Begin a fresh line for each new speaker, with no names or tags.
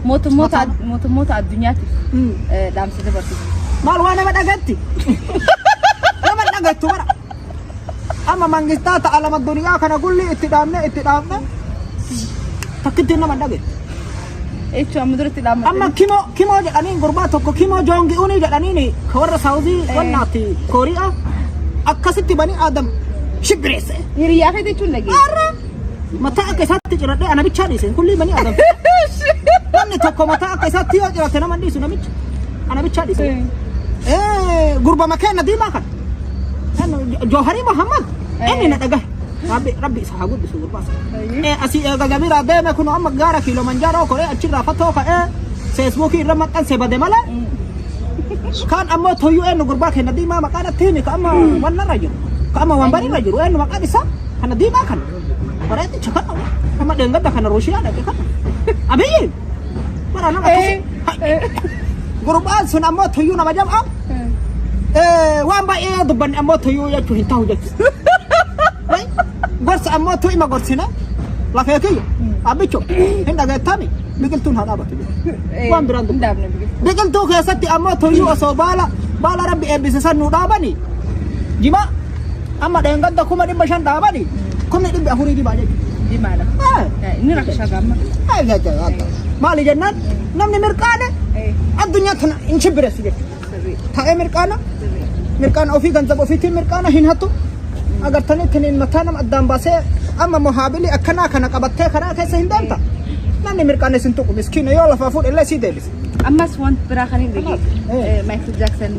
Mootummoota mootummoota addunyaatiif dhaamsa dabarsitu.
Maal waa nama dhagatti? Nama dhagattu bara. Amma mangistaa ta'a lama duniyaa kana gulli itti dhaabne itti dhaabne takkittiin nama dhagetti.
Jechuun amma duratti dhaammatte.
Amma kimoo kimoo jedhaniin gurbaa tokko kimoo joongi unii jedhaniin ka warra saawuzii wannaatti kooriyaa akkasitti banii aadam shibbireesse.
Hiriyaa kee jechuun dhageenya.
Arra mataa akka isaatti ciradhee ana bichaa dhiise kullii banii aadam. Namni tokko mataa akka isaatti yoo cirate nama hin dhiisu namicha ana bichaa dhiise. Gurba makeenna diimaa kana. Jooharii Muhammad inni na dhagahe. Rabbi rabbi isa haa guddisu gurbaa sana. Asii eega gabiraa deeme kun amma gaara Kiiloomanjaaroo koree achirraa fatoo ka'ee feesbuukii irra maxxanse bade malee. Kaan ammoo toyyuu eenyu gurbaa keenya diimaa maqaan natti himi ka amma wannarra jiru. Ka amma wanbarirra jiru eenyu maqaan isaa kana diimaa kana. Bareeticha kana amma dheengadda kana Ruushiyaa dhaqe kana. Abiyyi bara nama akkasii. Gurbaan sun ammoo toyyuu nama jabaa. Waan baay'ee yoo dubbanne ammoo toyyuu jechuu hin ta'u jechuudha. Gorsa ammoo tu ima gorsina lafee kiyya abbicho hin dhageettami biqiltuun haa dhaabatu jedhe. Waan biraan
Hin
dubbanne.
dhaabne biqiltuu.
Biqiltuu keessatti ammoo toyyuu osoo baala baala rabbi eebbise san nuu dhaabani jimaa amma dheengadda 500,000 dhaabani 400,000 jimaa jechuudha.
Jimaadha. Inni rakkishaa gaamma.
Maali jennaan namni mirqaane addunyaa tana hin shibbiressu jechuudha. Taa'ee mirqaana mirqaana ofii ganzaba ofiitiin mirqaana hin hattu. Agartanii tiniin mataa nama addaan baasee amma mohaabilii akkanaa kana qabattee karaa keessa hin deemta. Namni mirqaane sin tuqu miskiina yoo lafaa fuudhe illee sii deebisa.
Ammas wanti biraa kan hin dhageenye. Michael Jackson.